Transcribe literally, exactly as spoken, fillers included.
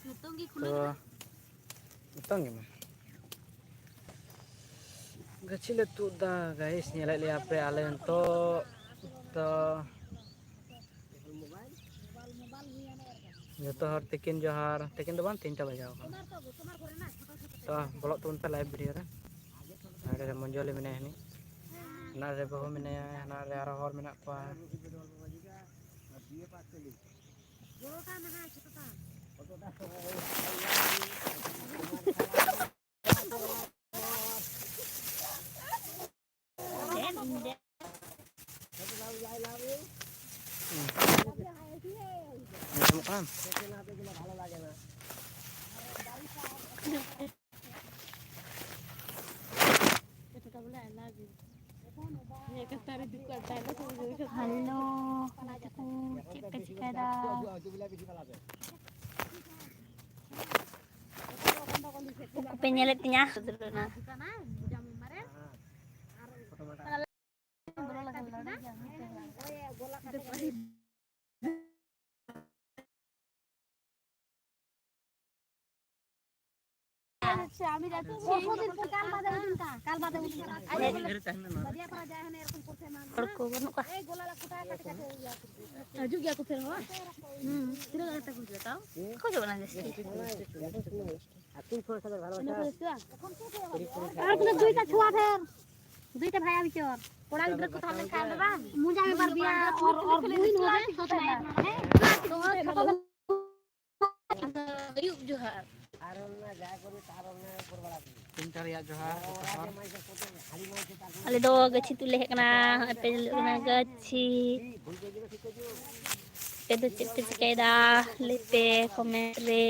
ᱱᱤᱛᱚᱝ ᱜᱮ ᱛᱚ, ᱠᱷᱩᱞᱟᱹᱣ ᱠᱟᱱᱟ? ᱱᱤᱛᱚᱝ ᱜᱮ ᱢᱟ᱾ ᱜᱟᱹᱪᱷᱤ ᱞᱮ ᱛᱩᱫ ᱫᱟ, ᱜᱟᱭᱤᱥ, ᱧᱮᱞᱮᱫ ᱞᱮᱭᱟ ᱯᱮ ᱟᱞᱮ ᱱᱤᱛᱚᱜ ᱛᱚ᱾ ᱡᱚᱛᱚ ᱦᱚᱲ ᱛᱤᱠᱤᱱ ᱡᱚᱦᱟᱨ, ᱛᱤᱠᱤᱱ ᱫᱚ ᱵᱟᱝ, ᱛᱤᱱᱴᱟ ᱵᱟᱡᱟᱣ ᱠᱟᱱᱟ᱾ ᱛᱚ, ᱵᱚᱞᱚᱜ ᱛᱟᱵᱚᱱ ᱯᱮ live video ᱨᱮ᱾ ᱱᱚᱰᱮ ᱨᱮ ᱢᱚᱧᱡᱚᱞᱤ ᱢᱮᱱᱟᱭᱟ ᱦᱟᱹᱱᱤ, ᱦᱟᱱᱟ ᱨᱮ ᱵᱟᱹᱦᱩ ᱢᱮᱱᱟᱭᱟ, ᱦᱟᱱᱟ ᱨᱮ ᱟᱨᱚ ᱦᱚᱲ ᱢᱮᱱᱟᱜ ᱠᱚᱣᱟ᱾ ᱟᱸᱡᱚᱢᱚᱜ ᱠᱟᱱᱟ? ᱦᱮᱞᱳ, ᱜᱟᱛᱮ ᱠᱚ, ᱪᱮᱫ ᱯᱮ ᱪᱤᱠᱟᱹᱭᱮᱫᱟ? ᱩᱱᱠᱩ ᱯᱮ ᱧᱮᱞᱮᱫ ᱛᱤᱧᱟ? ᱟᱪᱪᱷᱟ, ᱟᱢ ᱡᱟᱛᱮ ᱯᱚᱨᱥᱚ ᱫᱤᱱ ᱯᱚᱨ ᱠᱟᱞ ᱵᱟᱫᱮ ᱩᱰᱩᱝ ᱠᱟ, ᱠᱟᱞ ᱵᱟᱫᱮ ᱩᱰᱩᱝ ᱠᱟ᱾ ᱦᱚᱲ ᱠᱚ ᱵᱟᱹᱱᱩᱜ ᱠᱚᱣᱟ᱾ ᱦᱩᱸ, ᱛᱤᱱᱟᱹᱜ ᱜᱟᱱ ᱠᱟᱛᱮ ᱠᱚ ᱦᱤᱡᱩᱜᱼᱟ ᱛᱟᱣ? ᱠᱚ ᱦᱤᱡᱩᱜ ᱠᱟᱱᱟ ᱡᱟᱹᱥᱛᱤ᱾ ᱟᱨ ᱛᱤᱱᱟᱹᱜ ᱫᱩᱭᱴᱟ ᱪᱷᱩᱣᱟ ᱯᱷᱮᱨ, ᱫᱩᱭᱴᱟ ᱵᱷᱟᱭᱟ ᱵᱤᱪᱚᱨ᱾ ᱠᱚᱲᱟ ᱜᱤᱫᱽᱨᱟᱹ ᱠᱚ ᱛᱟᱦᱮᱸ ᱞᱮᱱ ᱠᱷᱟᱱ ᱫᱚ ᱵᱟᱝ? ᱢᱩᱡᱟ ᱢᱮ ᱵᱟᱨ ᱫᱤᱭᱟ ᱚᱨ, ᱚᱨ ᱵᱩᱭ ᱱᱚᱰᱮ ᱪᱷᱳᱴᱟ ᱵᱷᱟᱭᱟ ᱦᱮᱸ? ᱟᱹᱭᱩᱵ ᱡᱚᱦᱟᱨ᱾ ᱛᱤᱱᱴᱟ ᱨᱮᱭᱟᱜ ᱡᱚᱦᱟᱨ, ᱡᱚᱦᱟᱨ᱾ ᱟᱞᱮ ᱫᱚ ᱜᱟᱹᱪᱷᱤ ᱛᱩᱫ ᱞᱮ ᱦᱮᱡ ᱠᱟᱱᱟ᱾ ᱟᱯᱮ ᱧᱮᱞᱚᱜ ᱠᱟᱱᱟ ᱜᱟᱹᱪᱷᱤ᱾ ᱟᱯᱮ ᱫᱚ ᱪᱮᱫ ᱯᱮ ᱪᱤᱠᱟᱹᱭᱮᱫᱟ? ᱞᱟᱹᱭ ᱯᱮ comment ᱨᱮ᱾